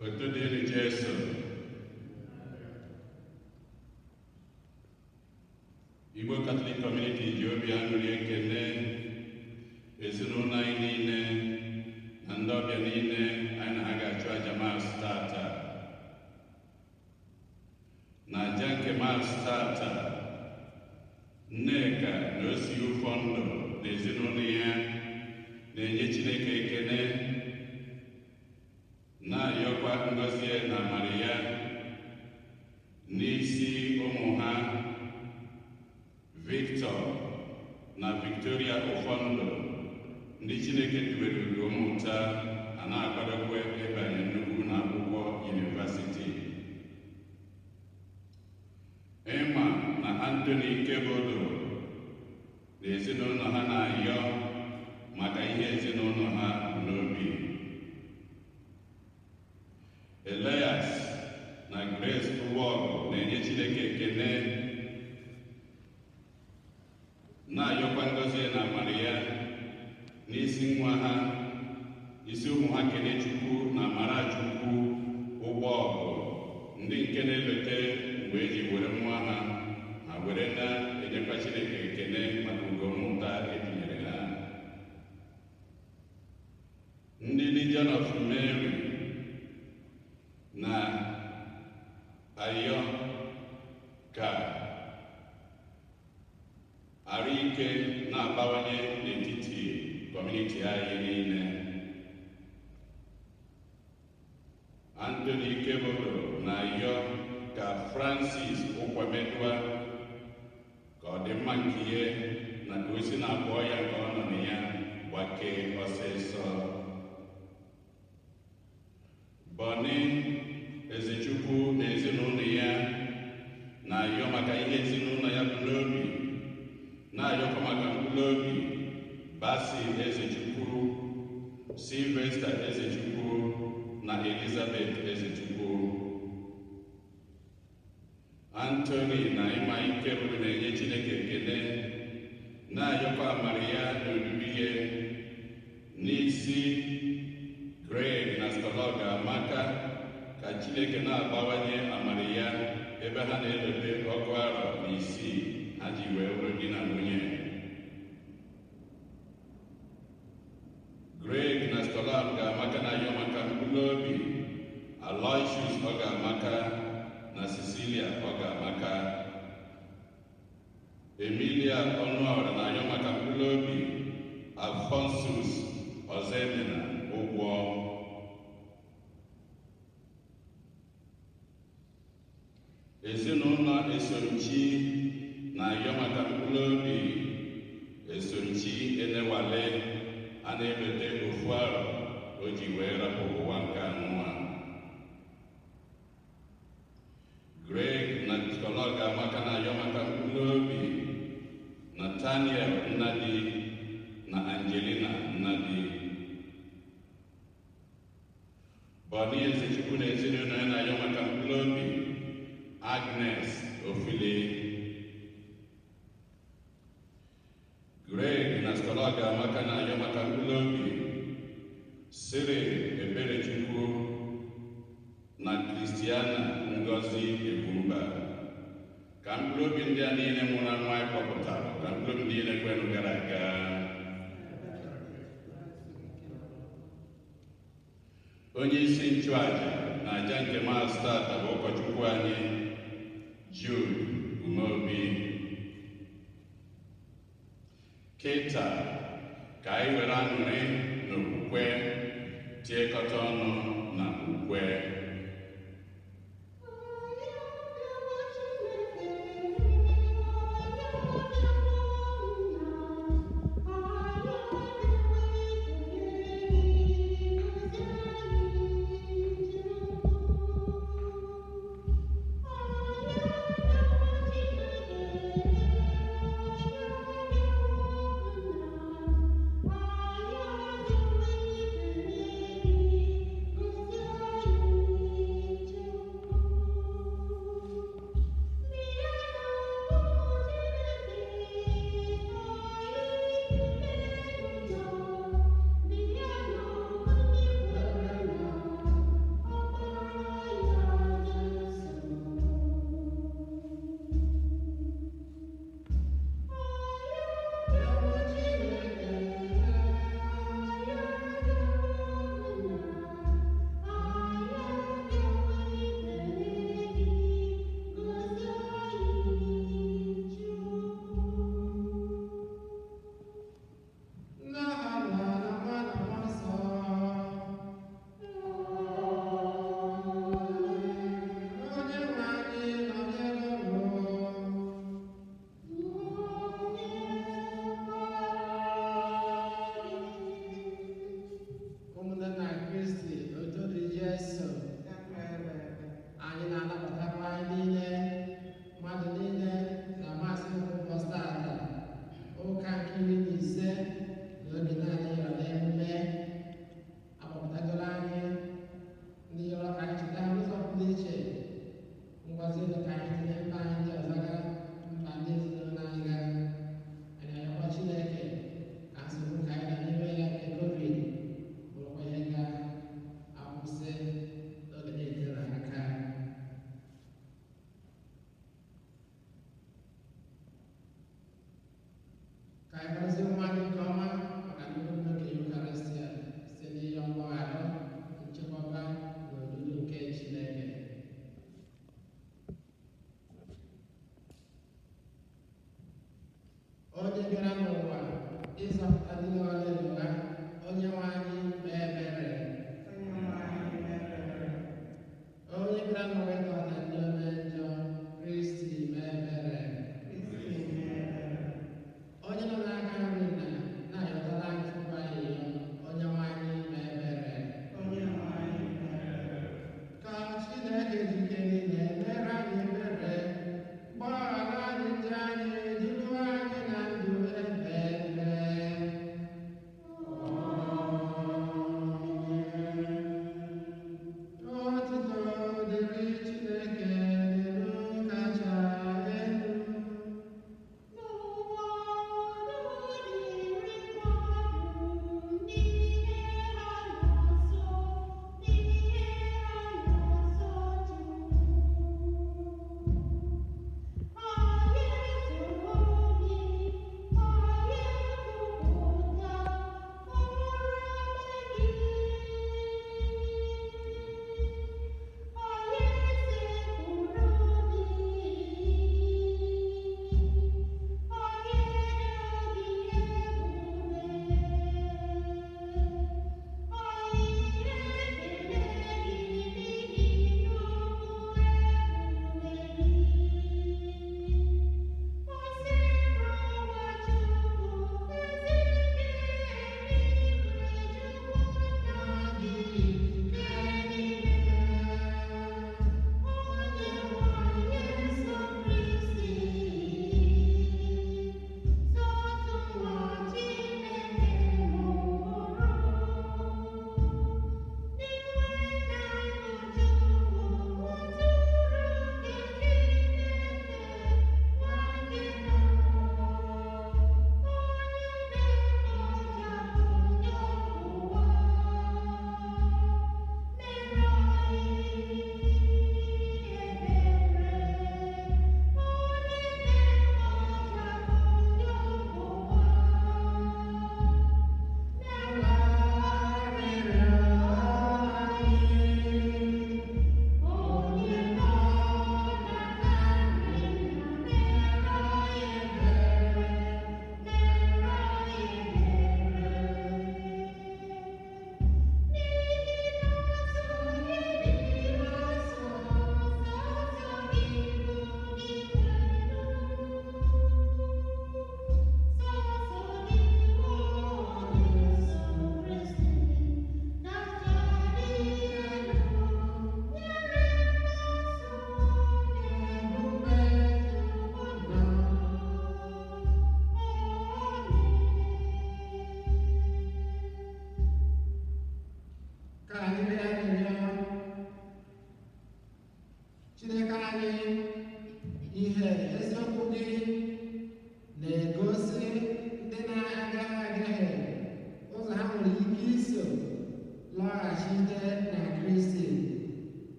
Otito dịrị Jesu. Igbo Catholic Community ji obi aṅụrị ekele ezinụlọ anyị niile na ndị ọbịa niile anyị na ha ga-achụ aja Mass tata. Na aja nke Mass tata, Nneka na Osi Ụfọndụ na ezinụlọ ya na-enye Chineke ekele, na-ayọkwa ngọzi na amara ya n'isi ụmụ ha Victor na Victoria Ụfọndụ, ndị Chineke tubere ugo mmụta a na-akwadokwe ịbanye nnukwu ụlọ akwụkwọ yunivasiti. Emma na Anthony Ikebodo na ezinụlọ ha na-ayọ maka ihe ezinụlọ ha n'obi. Elias na Grace Uwọgụ na-enye Chineke ekele, na-ayọkwa ngọzi na amara ya n'isi nwa ha, isi ụmụ ha Kenechukwu na Amarachukwu Ụgbọọgụ, ndị nke na-elote mgbe eji were nwa ha, ha were na-enyekwa Chineke ekele maka ugo mmụta etinyere ha. Ndị Legion of Mary na-ayọ ka arụ ike na-abawanye n'etiti kọmuniti anyị niile. Anthony Ikebodo na-ayọ ka Francis Ụkwamedua ka ọ dị mma nke ihe na ka o si na-akpọ ya nke ọ nọ na ya gbakee ọsịsọ. Bọni Ezechukwu na ezinụlọ ya na-ayọ maka ihe ezinụlọ ya bụ n'obi, na-ayọkwa maka mkpụrụ obi Basi Ezechukwu, Sylvester Ezechukwu na Elizabeth Ezechukwu. Anthony na Ịma Ikebodo na-enye Chineke ekele, na-ayọkwa amara ya na odudu ya n'isi Greg na Stologa Amaka, ka Chineke na-abawanye amara ya ebe ha na-elote ọgụ arọ na isii ha ji wee bụrụ di na nwunye. Greg na Stologa Amaka na-ayọ maka mkpụrụ obi Aloysius Ọgamaka na Cecilia Ọgamaka. Emilia Ọnụọra na-ayọ maka mkpụrụ obi Alphonsus Ọzọemena Ụgwọ. Ezinụlọ Esomchi na-ayọ maka mkpụrụ obi Esomchi Enewale a na-elote ofu arọ o ji wee rapụ ụwa nke anụnwa. Greg na Stologa Amaka na-ayọ maka mkpụrụ obi Nathaniel Nnadi na Angelina Nnadi. Bọni Ezechukwu na ezinụlọ ya na-ayọ maka mkpụrụ obi Agnes Ofili. Greg na Stologa Amaka na-ayọ maka mkpụrụ obi Cyril Eberechukwu na Christiana Ngozi Egwumba. Ka mkpụrụ obi ndị a niile nwụrụ anwụ anyị kpọpụtara, ka mkpụrụ obi niile kwenụ gara aga. Onye isi nchụaja na aja nke Mass tata bụ ụkọchukwu anyị Jude Umeobi. Kịta ka anyị were aṅụrị na okwukwe tiekọta ọnụ na ukwe. Thank you.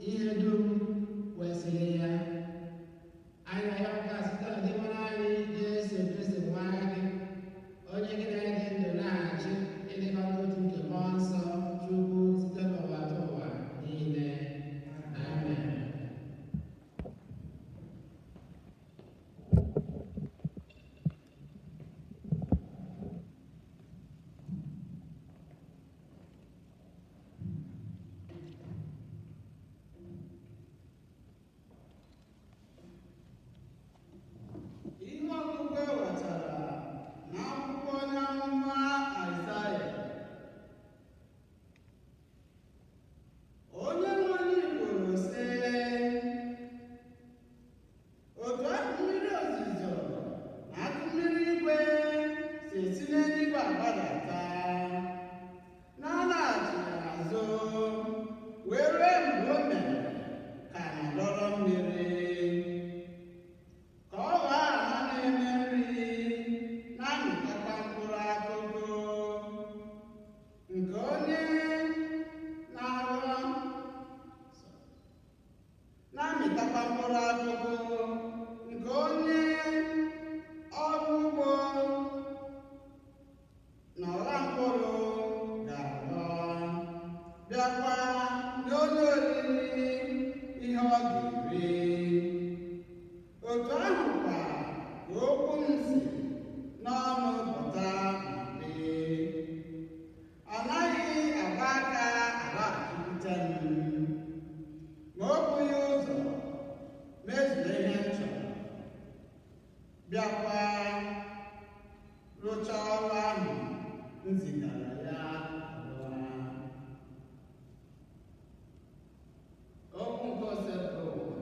Ihe dum kwesịrị ya. Anyị na-arịọ nke a site na Dinwenụ anyị Jesu Kristi nwa gị, onye gị na ya dị ndụ na-achị ịdịkọ n'otu nke Mmụọ Nsọ Chukwu site n'ụwa tụ ụwa niile. Amen. Ihe ọgụgụ e wetara n'akwụkwọ onye amụma Aịzaya. Onye nwe anyị kwuru sị, otu akụ mmiri ozuzo na akụ mmiri igwe si esi n'eluigwe agbadata, na-alaghachighị azụ wee rue mgbe o mere ka ala dọrọ mmiri, ka ọ ghọọ ala na-eme nri na-amịtakwa mkpụrụ akụkụ nke onye na-aghọ na-amịtakwa mkpụrụ akụkụ nke onye ọrụ ugbo na ọgha mkpụrụ ga-aghọ, bịakwa nye onye oriri ihe ọ ga-eri. Otu ahụ kwa ka okwu m si n'ọnụ pụta ma dị. Ọ naghị agba aka alaghachikwute m, ma o bughị ụzọ mezuo ihe m chọrọ, bịakwa rụchaa ọrụ ahụ m zigara ya rụọ. Okwu nke Osebụrụwa.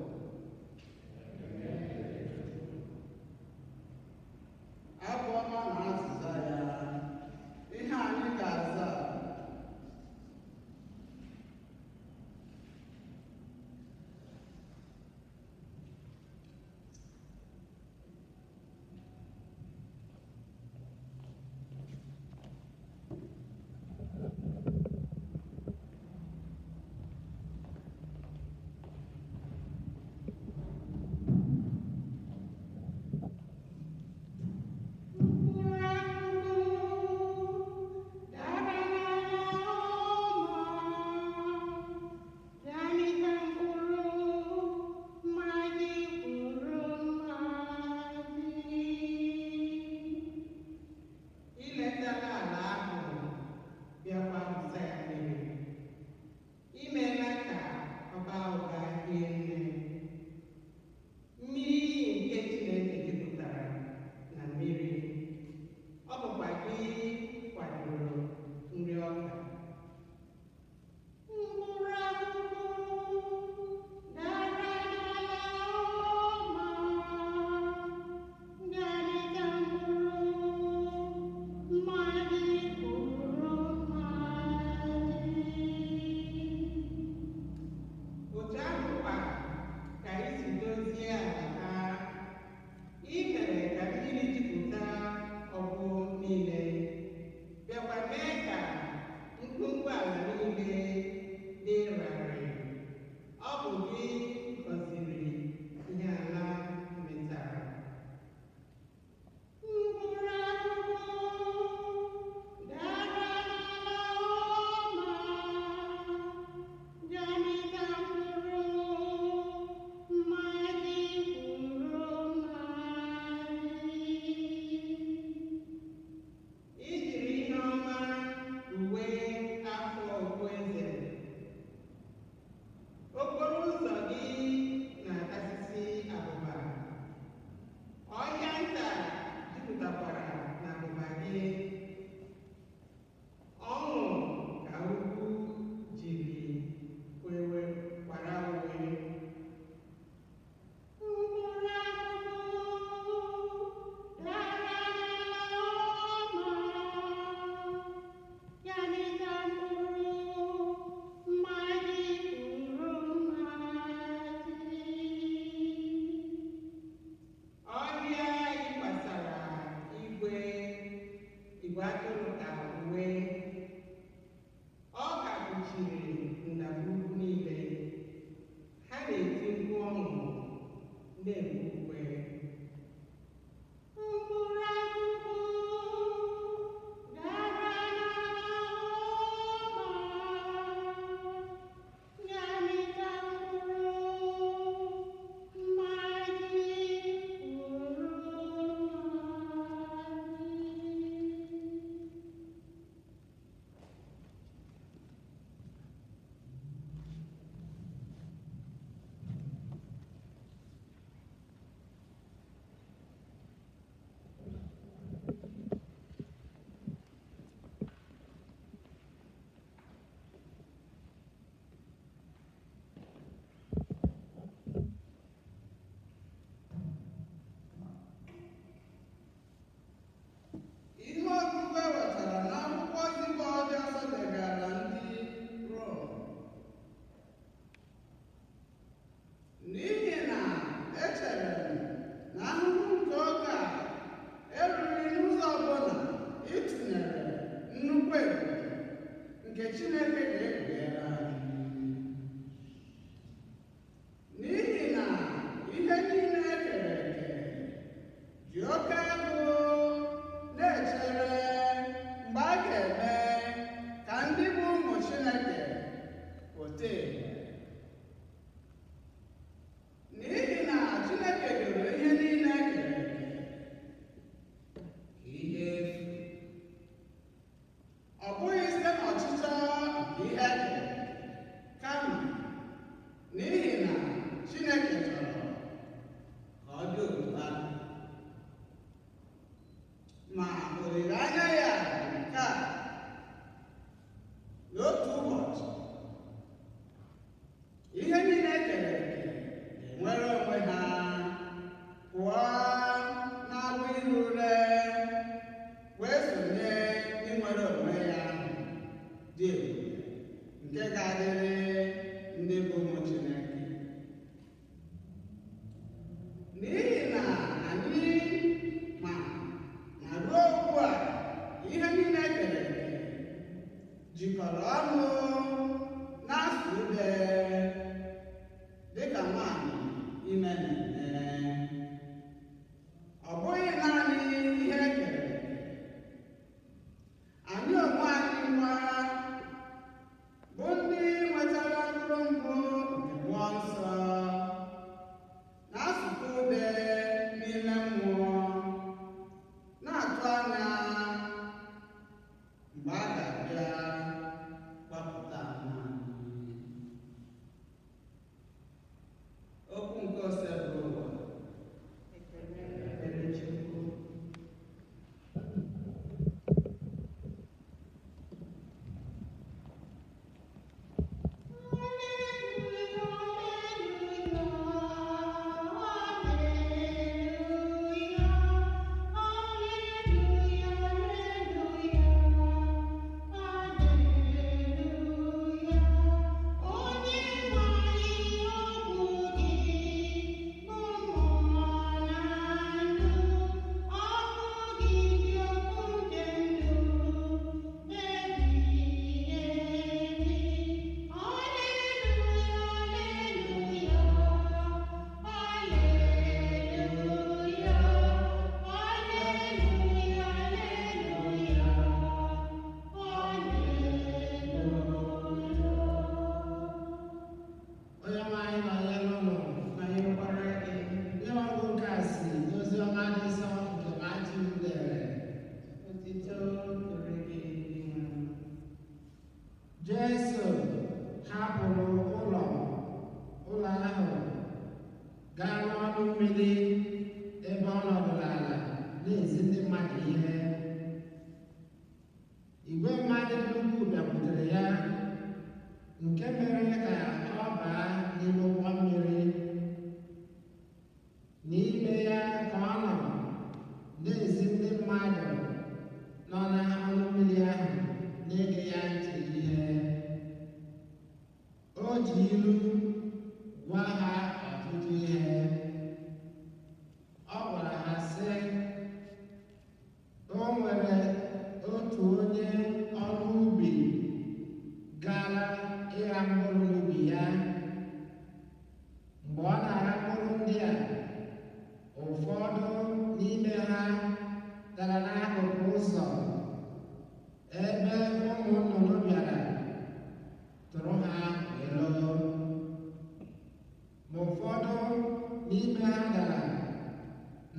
n'ime ha dara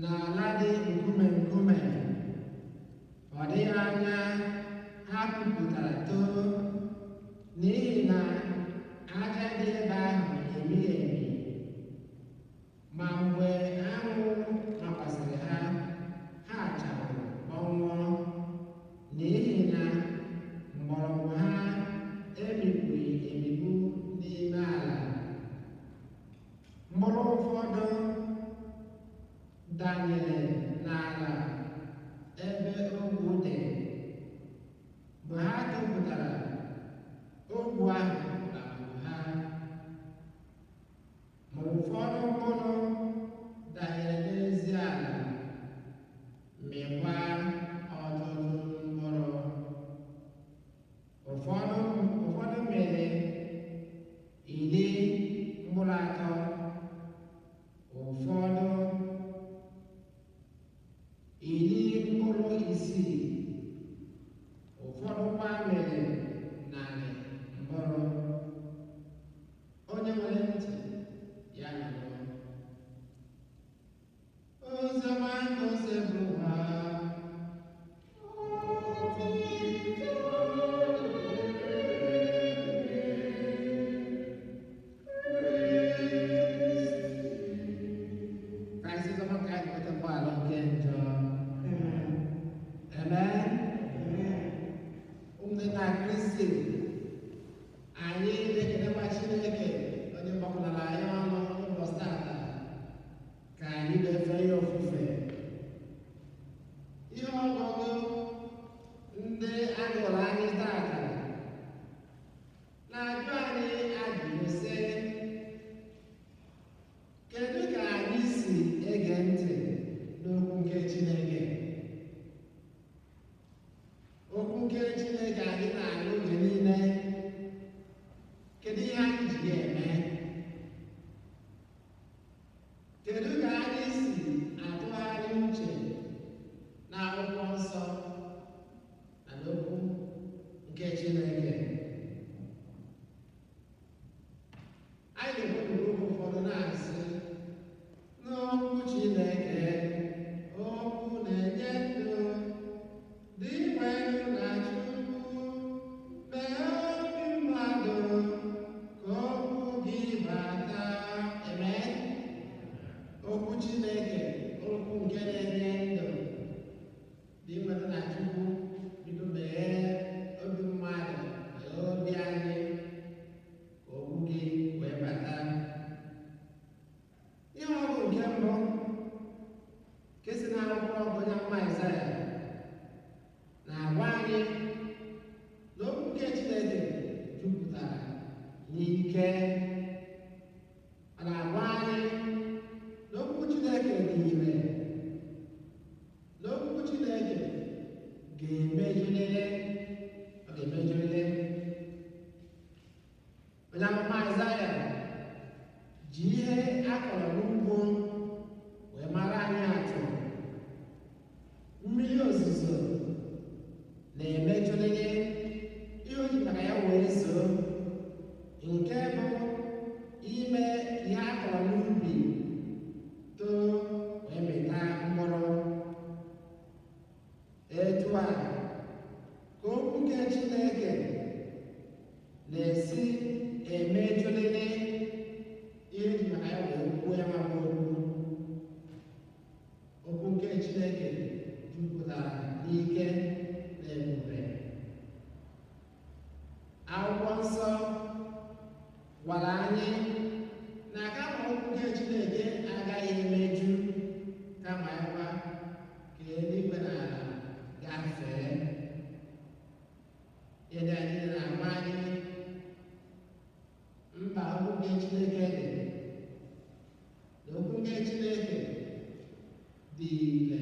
n'ala dị nkume nkume. Ọ dịghị anya ha pupụtara too, n'ihi na aja dị ebe ahụ emighị emi. Ma mgbe anwụ makwasịrị ha, ha chawụrụ kpọnwụọ, n'ihi na mgbọrọgwụ ha emikpughị emikpu n'ime ala. Mkpụrụ ụfọdụ danyere n'ala ebe ogwu dị. Mgbe ha topụtara, ogwu ahụ kpagburu ha. Ma ụfọdụ mkpụrụ danyere n'ezi ala, mịkwa ọtụtụ mkpụrụ. Ụfọdụ mịrị 30 mkpụrụ, ụfọdụ 60 mkpụrụ, ụfọdụ kwa mịrị 100 mkpụrụ. Onye nwere ntị ya nụrụ. Oziọma nke Osebụwa. Kraịst oziọma nke anyị nweta mgbaghara nke njọ. Amen. Ụmụnne na Kristi, anyị na-ekelekwa Chineke onye gbakọtara anyị ọnụ n'ụbọchị tata ka anyị na-efe ya ofufe. Ihe ọgụgụ ndị agụrụ anyị tata na-ajụ anyị ajụjụ sị, kedu ka anyị si ege ntị n'okwu nke Chineke? Okwu nke Chineke anyị na-anụ oge niile, kedu ihe anyị ji ya eme? Kedu ka anyị si atụgharị uche n'akwụkwọ nsọ na n'okwu nke Chineke? Anyị na-ekwupụta okwu ụfọdụ na-asị n'okwu Chineke, okwu na-enye ndụ, dị nwere na Chukwu, mee obi mmadụ ka okwu gị bata. Amen. Okwu Chineke, okwu nke na-enye ndụ, dị nwere na Chukwu, bido meghee obi mmadụ, meghee obi anyị ka okwu gị wee bata. Ihe ọgụ nke mbụ nke si n'akwụkwọ onye amụma Aịzaya na-agwa anyị na okwu nke Chineke jupụtara n'ike. Ọ na-agwa anyị na okwu Chineke dị ire, na okwu Chineke ga-emejurịrị, ọ ga-emejurịrị. Onye amụma Aịzaya ji ihe a kọrọ n'ugbo wee mara anyị atụ. Mmiri ozuzo na-emejurịrị ihe o ji maka ya wee zoo, nke bụ ime ihe a kọrọ n'ubi too wee mịta mkpụrụ. Etu a ka okwu nke Chineke na-esi emejurịrị ihe eji maka ya wee kwuo ya nwa bụ okwu. Okwu nke Chineke jupụtara n'ike na ebube. Akwụkwọ nsọ gwara anyị na kama okwu nke Chineke agaghị emeju, kama ya kwa ka eluigwe na ala gafee. Ihe ndị anyị na-agwa anyị mba okwu nke Chineke dị, na okwu nke Chineke dị ire,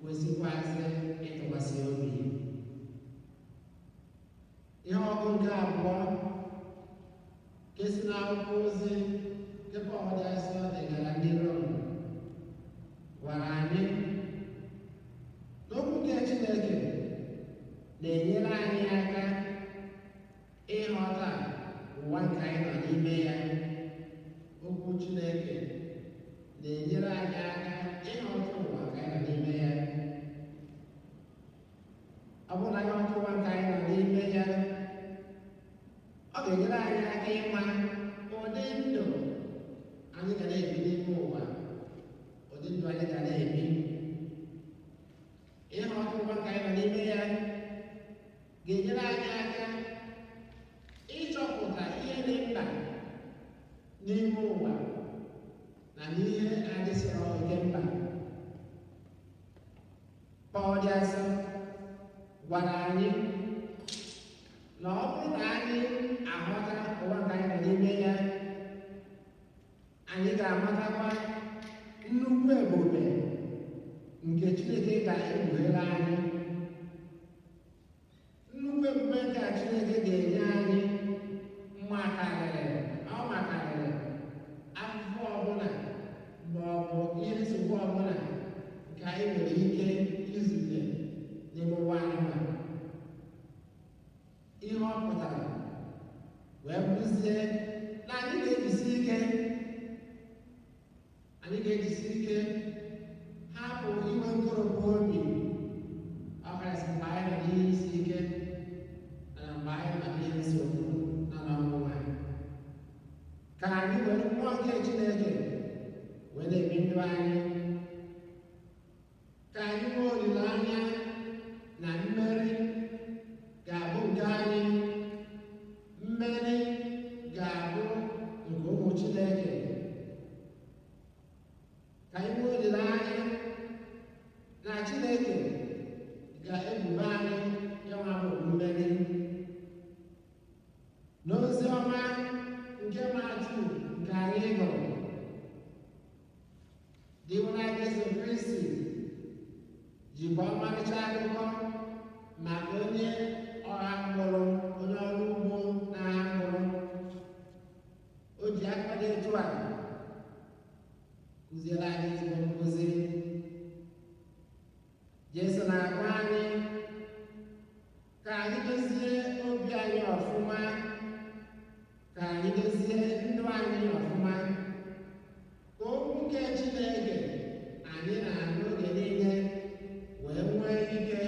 kwesịkwazị ịtụkwasị obi. Ihe ọgụ nke abụọ nke si n'akwụkwọ ozi nke Pọl dị asọ degara ndị Rom gwara anyị na okwu nke Chineke na-enyere anyị aka ịghọta ụwa nke anyị nọ n'ime ya. Okwu Chineke N'ime ụwa na n'ihe adịsịrọ oke mkpa. Pọl dị asọ gwara anyị na ọ bụrụ na anyị aghọta ụwa nke anyị nọ n'ime ya, anyị ga-amatakwa nnukwu ebube nke Chineke ga-ekpughere anyị. Nnukwu ebube nke a Chineke ga-enye anyị makarịrị ọ makarịrị afụfụ ọbụla ma ọ bụ ihe nsogbu ọbụla nke anyị nwere ike izute n'ime ụwa anyị ma ihe ọ pụtara wee bụrụzie na anyị ga-ejisi ike, anyị ga-ejisi ike hapụ inwe nkoropụ obi, ọkarịsị mgbe anyị nọ n'ihe isi ike na mgbe anyị nọ n'ihe nsogbu na n'ọnwụnwa, ka anyị were mmụọ nke Chineke wee na-ebi ndụ anyị, ka anyị nwee olileanya na mmeri ga-abụ nke anyị, mmeri ga-abụ nke ụmụ Chineke, ka anyị nwee olileanya na Chineke ga-ebube anyị ya nwa bụ mmeri. N'ozi ọma nke Matiu nke anyị gụrụ, Dinwenụ Jesu Kristi jikwa ọmarịcha akụkọ maka onye ọgha mkpụrụ, onye ọrụ ugbo na-agha mkpụrụ. O ji aka dị etu a kụziere anyị ezigbo nkụzi. Jesu na-agwa anyị ka anyị dozie obi anyị ọfụma, ka anyị dozie ndụ anyị ọfụma, ka okwu nke Chineke anyị na-anụ oge niile wee nwee ike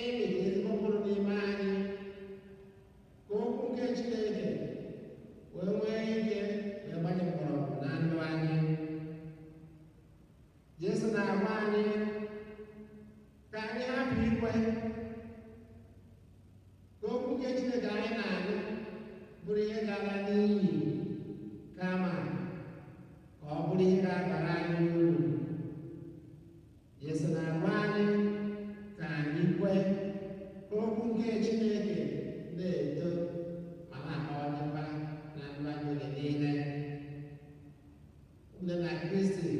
ịmịta ezigbo mkpụrụ n'ime anyị, ka okwu nke Chineke wee nwee ike wee gbanye mgbọrọgwụ na ndụ anyị. Jesu na-agwa anyị ka anyị hapụ ikwe ka okwu nke Chineke anyị na-anụ bụrụ ihe gara n'iyi, kama ka ọ bụrụ ihe ga-abara anyị uru. Jesu na-agwa anyị ka anyị kwe ka okwu nke Chineke na-eto ma na-abawanyekwa na ndụ anyị oge niile. Ụmụnne na Kristi,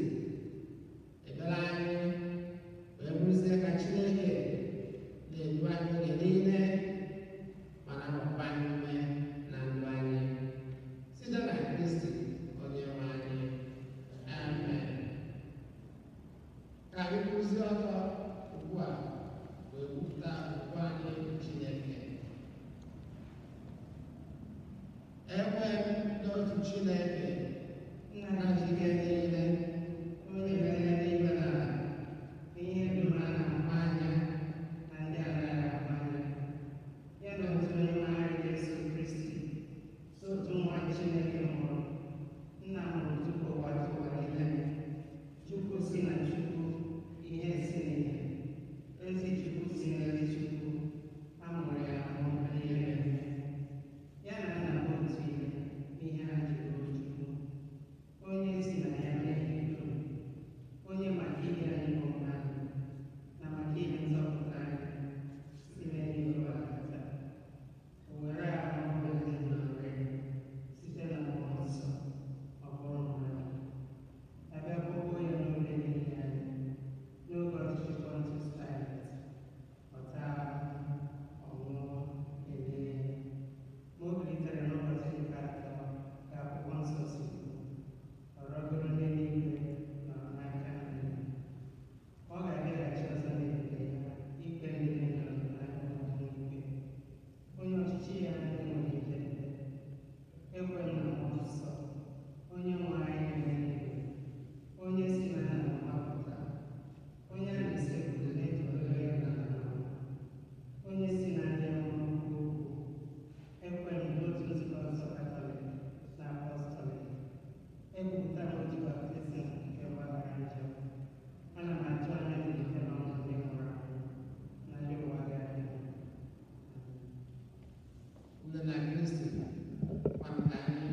ekpere anyị wee bụrụzie ka Chineke na-edu anyị oge niile ma na-agbakwa anyị ume na ndụ anyị site na Kristi onye nwe anyị. Amen. Ka anyị kwụzie ọtọ ugbu a wee kwupụta okwukwe anyị Chineke. Ekwe m n'otu Chineke, Nna jike niile, onye mere eluigwe na ala, ihe dum a na-ahụ anya na ndị anaghị ahụ anya, Ya na otu Onyenwe anyị Jesu Kristi, otu nwa Chineke mụrụ, Nna mụrụ tupu ụwa dị ụwa niile, Chukwu si na Chukwu, ihe si n'ihe, ezi Chukwu si n'ezi Chukwu, a mụrụ ya ahụ ihe eme. Ya na nna bụ otu ihe n'ihe ha ji bụrụ Chukwu, onye si na ya mee ihe dum, onye maka ihe anyị bụ mmadụ, na maka ihe nzọpụta anyị, si n'eluigwe gbadata. O were ahụ Virgin Mary site na Mmụọ Nsọ, ọ bụrụ mmadụ. Abịa kpọgbuo ya n'obe n'ihi anyị, n'oge ọchịchị Pontius Pilate, ọ taa ahụhụ, ọ nwụọ, e lie ya. Ma o bilitere n'ụbọchị nke atọ, ka akwụkwọ nsọ si kwuo, ọ rọgoro n'eluigwe nọrọ n'aka nri ya. Ọ ga-abịaghachi ọzọ n'ebube ya ikpe ndị dị ndụ na ndị nwụrụ ikpe. Onye ọchịchị ya enweghị njedebe. Ekwe m na Mmụọ Nsọ, onye nwe anyị na-enye onye si na nna na nwa pụta, onye a na-esekpuru na-eto ya na nna, onye si na ndị amụma kwuo okwu. Ekwe m n'otu nzukọ nsọ Katọlik na Apọstọlik. Ekwupụta m otu baptizim nke mgbaghara njọ. Ana m atụ anya mbilite n'ọnwụ ndị nwụrụ anwụ na ndị ụwa ga-abịa. Nne na Kristi, kwanụ ka anyị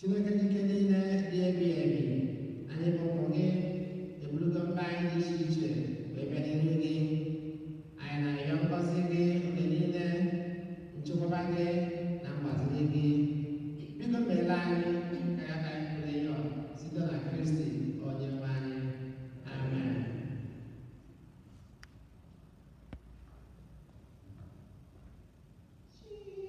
Chineke dike niile dị ebighị ebi, anyị bụ ụmụ gị eburugo mba anyị dị iche iche wee bịa n'ihu gị. Anyị na-arịọ ngọzi gị oge niile, nchekwaba gị na mgbaziri gị. Biko meela anyị ka ya ka anyị pụrụ ịyọ site na Kristi onye nwe anyị. Amen. Thank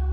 you.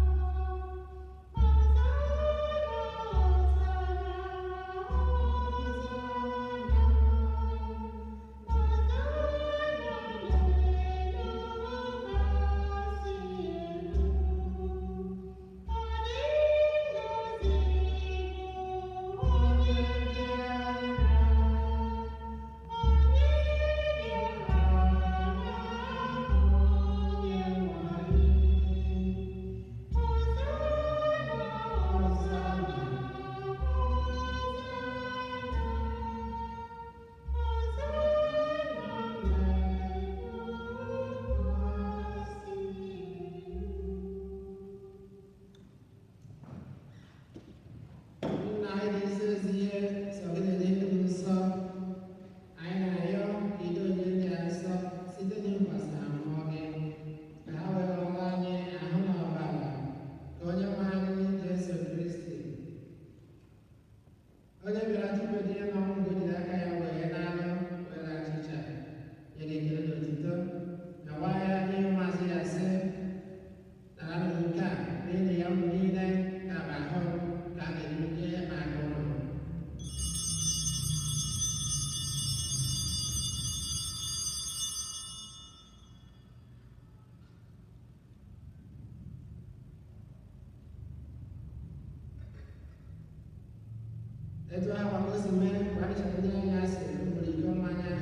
Etu ahụ ka o si mee mgbe a chọrọ ndị enyi ya sị buru iko mmanya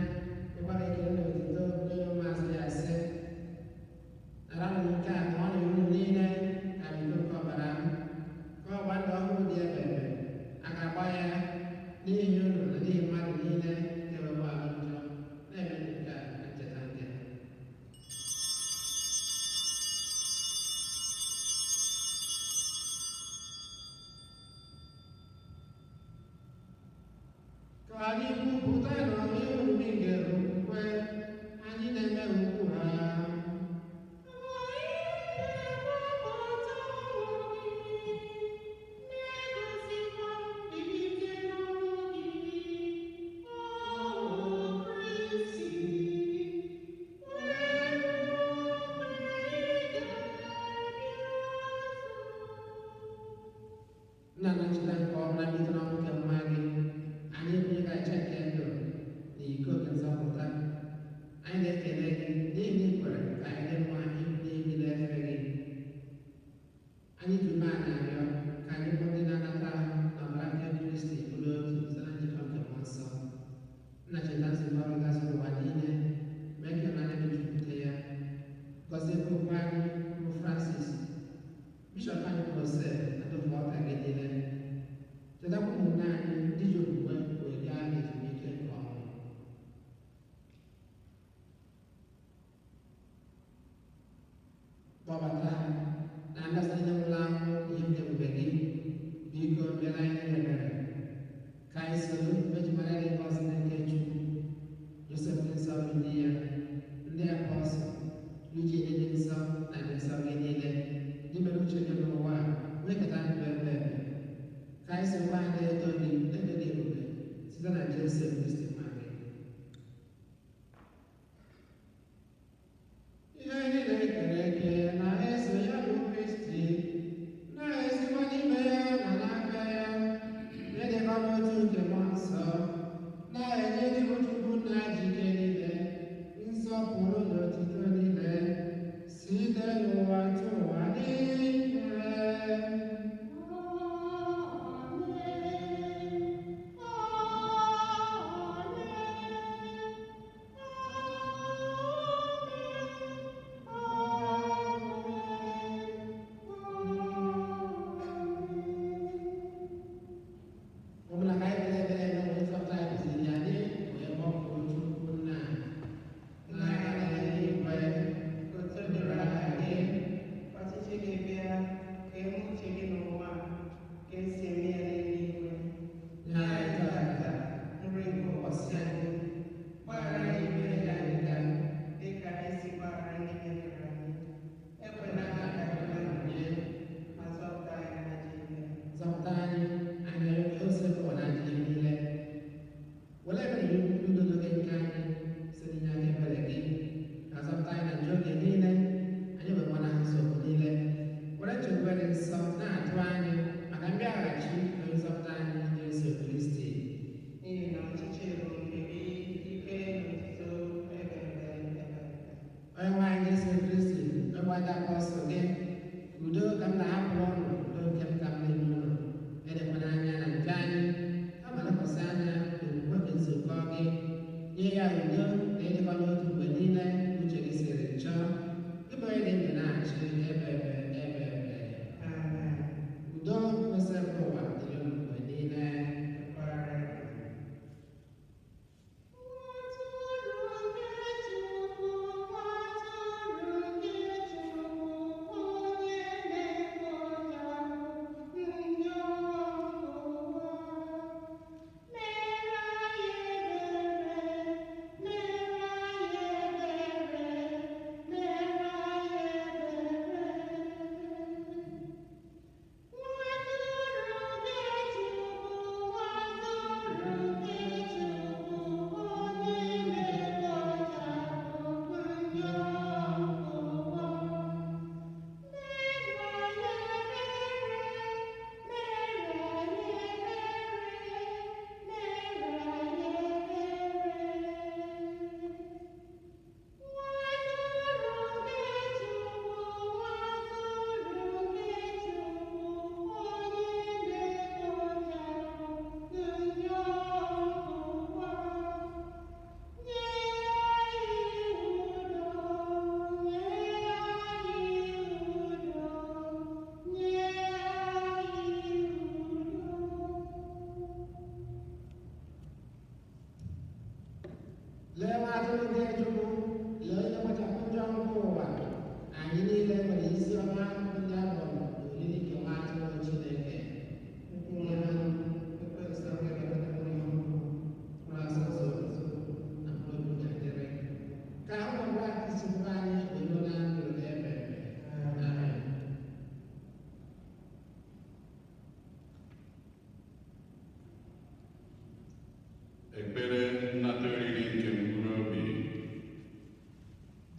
ịgbara ekele na otuto nye ụmụazụ ya sị, naranụ nke a ka ọ na unu niile ka iko nke ọbara m, ka ọgba ndụ ọhụrụ dị ebebe a ga-agba ya n'ihi unu na n'ihi mmadụ niile nke ụgbọala njọ. Na-eme nke a na ncheta nke m. Ka anyị kwupụta na ihe omume nke okwukwe anyị na-eme ugbu a. Nna na ncheta nke ọma na mbilite n'ọnwụ nke nwa gị, anyị ebunye gị aja nke ndụ na iko nke nzọpụta. Anyị na-ekele gị n'ihi na ị kwere ka anyị dị mma ịbụ na-efe gị. Anyị ji umeala arịọ ka anyị bụ ndị na-anata ahụ na ọbara nke Kristi bụrụ otu site na njikọ nke Mmụọ Nsọ. Nna, cheta nzukọ gị gazuru ụwa niile, mee ka ịhụnanya gị jupụta ya. Gọzie Popu anyị bụ Francis, Bishọp anyị bụ Jose na ndị ọka gị niile. Chetakwa ụmụnne anyị ndị ji okwukwe wee gaa ezumike nke ọnwụ. Kpọbata ha na ndị ọzọ niile nwụrụ anwụ ihe nke ebube gị. Biko bịara anyị niile ebere. Ka anyị soro Virgin Maria dị ngọzi na nke Chukwu, Josef dị nsọ bụ di ya, ndị apọstụl, Luigi dị nsọ na ndị nsọ gị niile, ndị mere uche gị n'ụwa a, wee keta ndụ ebe ebe. Ka anyị sokwa ha na-eto gị na-eto gị ebube site na Jesu Kristi nwa gị. Ihe niile ekere eke na-eso ya bụ Kristi, na-esikwa n'ime ya na n'aka ya, na-edekọ n'otu nke Mmụọ Nsọ, na-enye gị bụ Chukwu nna ji ike niile, nsọpụrụ na otuto niile, site n'ụwa tụ ụwa niile. Ọ bụla ka anyị kpere ekpere na onye nzọpụta anyị kụziri anyị wee kpọkuo Chukwu nna. Nna anyị nọ n'eluigwe, Otu dịrị aha gị, ọchịchị gị bịa, ka eme uche gị n'ụwa ka esi eme ya n'eluigwe. Nye anyị tata Nri nke ụbọchị anyị, gbaghara anyị mmehie anyị dị ka anyị si gbaghara ndị mehiere anyị. Ekwela ka anyị daba n'onye, ma zọpụta anyị n'ajọ ihe. Zọpụta anyị, anyị na-arịọ osebụ na ajọ ihe niile. Were ebere gị udodo gị nke anyị site n'inye aka ebere gị, ka zọpụta anyị na njọ oge niile, anyị wee gbanahụ nsogbu niile. Were nchekwube dị nsọ na-atụ anyị maka mbịaghachi na onye nzọpụta anyị Jesu Kristi. N'ihi na ọchịchị bụ nke gị, ike na otuto ebe ebe ebe ebe. Onye nwe anyị Jesu Kristi, onye ndị apọstụl gị, udo ka m na-ahapụrụ ụnụ, udo nke m ka m na-enye ụnụ. Elekwana anya na njọ anyị, kama lekwasị anya n'okwukwe nke nzukọ gị. Nye ya udo na ịdịkọ n'otu mgbe niile uche gị siri chọọ. Gị bụ onye dị ndụ na-achị ebe ebe ebe ebe. Amen. Udo kwesịrị ụwa dịrị unu mgbe niile. Dịkwara gị. Onye na-ekpochapụ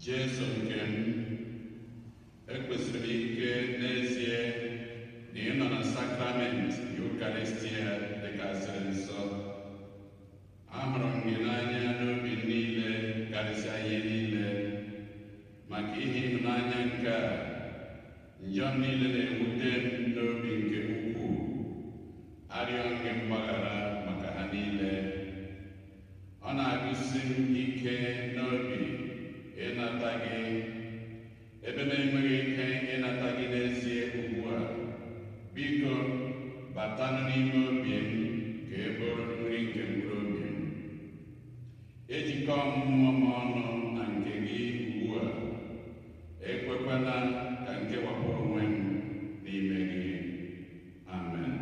Jesu nke m, ekwesịrị m ike n'ezie na ị nọ na sakramenti Eukaristia dịgasịrị nsọ. Ahụrụ m gị n'anya n'obi niile karịsịa ihe niile. Maka ihe ịhụnanya nke a, njọ m niile na-ewute m n'obi nke ukwuu. Arịọ m gị mgbaghara maka ha niile. Ọ na-agụsi m ike n'obi ịnata gị, ebe m enweghị ike ịnata gị n'ezie ugbu a. Biko, batanụ n'ime obi m ka ị bụrụ nri nke mkpụrụ obi m. Ejikọ mmụọ m ọnụ na nke gị ugbu a. Ekwekwana ka m kewapụ onwe m n'ime gị. Amen.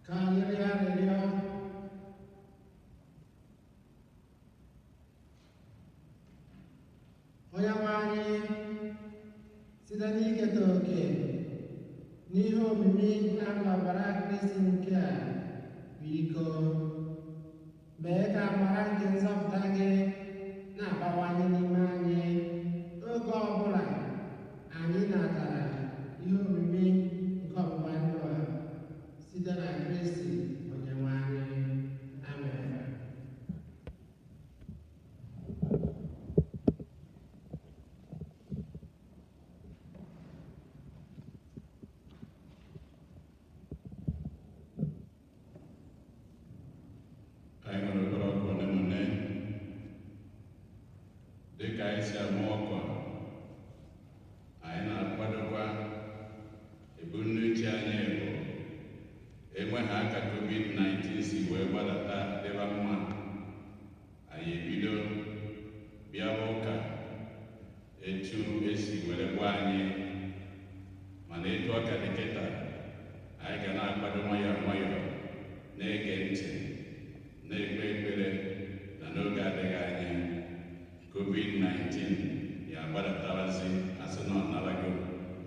Ka anyị rịọ arịrịọ. Onye nwe anyị, site n'iketa oke n'ihe omimi na ọbara Kristi nke a, biko mee ka amara nke nzọpụta gị na-abawanye n'ime anyị oge ọbụla anyị natara ihe omimi nke ọgbụgba ndụ a, site na Kristi Onyenwe anyị. Amen. Anyị nwere obere ọkụ ole na ole. Dịka anyị si ama ọkwa, anyị na-akwadokwa. Ebumnuche anyị bụ enwe ha ka COVID-19 si wee gbadata dịba mma, anyị ebido bịawa ụka etu esi were gwa anyị. Mana etu ọ ka dị kịta, anyị ga na-akwado nwayọọ nwayọọ, na-ege ntị, na-ekpe ekpere na n'oge adịghị anya COVID-19 ya agbadatarazi, asị na ọ narago,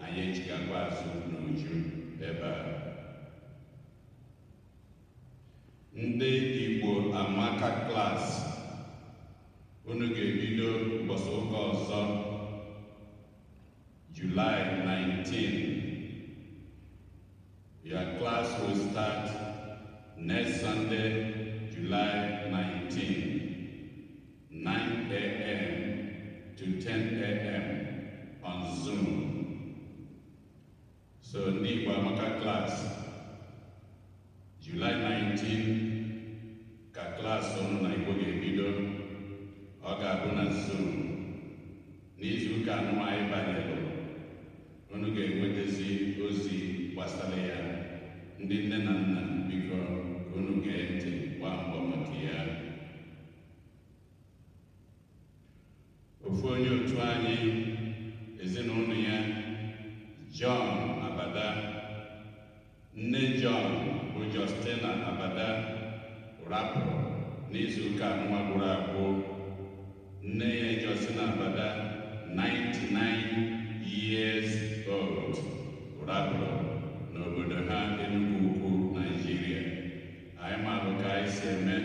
anyị ejigakwa azụ n'uju ebe a. Ndị Igbo Amaka class, unu ga-ebido ụbọchị ụka ọzọ, July 19. Your class will start next Sunday, July 19, 9 a.m. to 10 a.m. on Zoom. So ndị Igbo Amaka class, July 19 ka class unu na Igbo ga-ebido. Ọ ga-abụ na Zoom. N'izu ụka anụ anyị banyere, unu ga-enwetazi ozi gbasara ya. Ndị nne na nna, biko, ka unu gee ntị, gbaa mbọ maka ya. Ofu onye otu anyị, ezinụlọ ya, John Abada, nne John bụ Justina Abada, rapụrụ n'izu ụka anụnwa gwụrụ agwụ. Nne ya, Justina Abada, 99 years old, rapụrụ n'obodo ha, Enugu Ukwu, Naijiria. Anyị marụ ka anyị si eme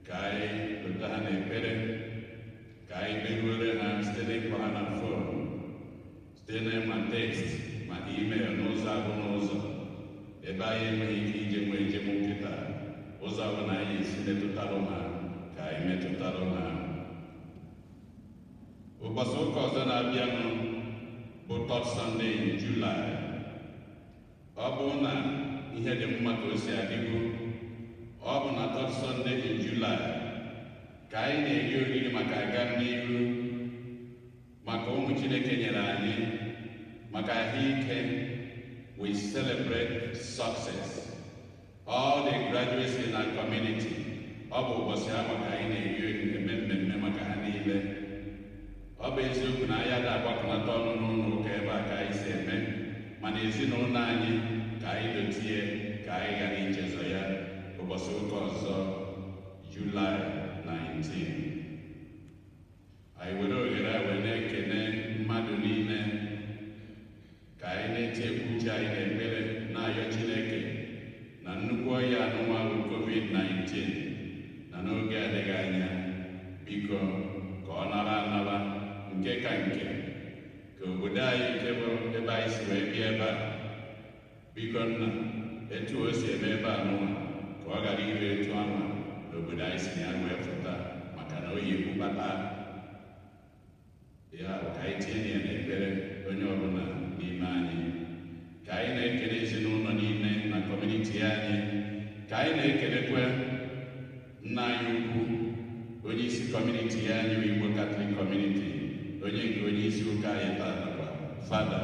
ka anyị lụta ha n'ekpere, ka anyị kperuore ha site n'ịkpọ ha na phone, site na text ma email, n'ụzọ abụ n'ụzọ ebe anyị enweghị ike ije nwee njem nkịta. Ụzọ ọbụla anyị esi metụtarụ ha, ka anyị metụtarụ ha. Ụbọchị ụka ọzọ na-abịanụ bụ third Sunday in July. Ọ bụrụ na ihe dị mma ka o si adịgo, ọ bụ na third Sunday in July ka anyị na-eri oriri maka aga n'ihu, maka ụmụ Chineke nyere anyị, maka ahụike. We celebrate success, all the graduates in our community. Ọ bụ ụbọchị ahụ ka anyị na-eri oriri, eme mmemme maka ha niile. Ọ bụ eziokwu na anyị ada agbakọnata ọnụ n'ụlọ ụka ebe a ka anyị si eme, mana ezinụlọ anyị ka anyị dotie, ka anyị ghara ichezọ ya. Ụbọchị ụka ọzọ, July 19. Anyị were ohere a wee na-ekene mmadụ niile, ka anyị na-etinyekwu uche anyị n'ekpere, na-ayọ Chineke na nnukwu ọya anụnwa bụ COVID-19 na n'oge adịghị anya, biko, ka ọ nara anara, nke ka nke ka obodo anyị nke bụ ebe anyị si wee bịa ebe a. Biko nna, etu o si eme ebe a nụnwa, ka ọ ghara ire etu anwa n'obodo anyị si na ya wee pụta, maka na oyi egbukpata ya. Bụ ka anyị tinye ya n'ekpere, onye ọbụla n'ime anyị. Ka anyị na-ekele ezinụlọ niile na community anyị, ka anyị na-ekelekwa nna anyị ukwu, onye isi community anyị bụ Igbo Catholic Community, onye nke onye isi ụka anyị tatakwa, Fada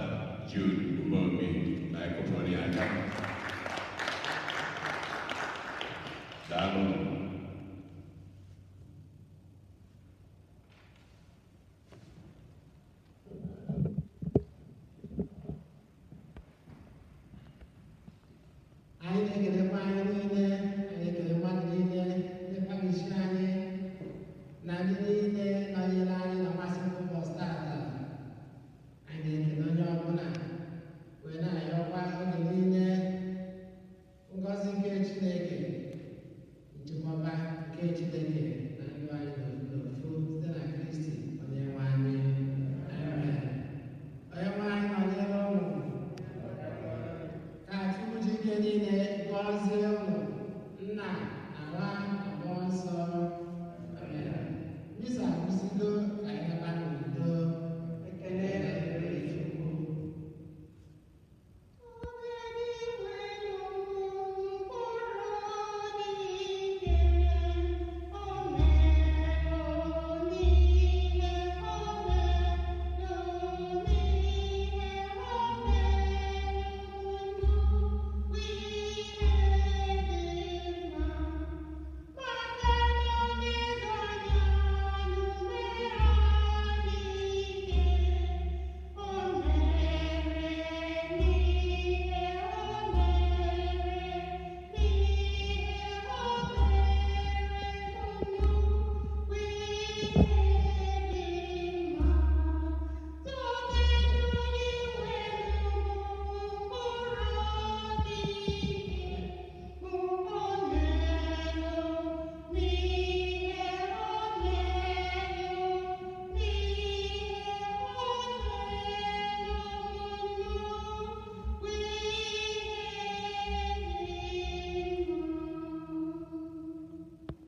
Jude Umeobi. Na anyị kụpụrụ ya aka. Daalụ.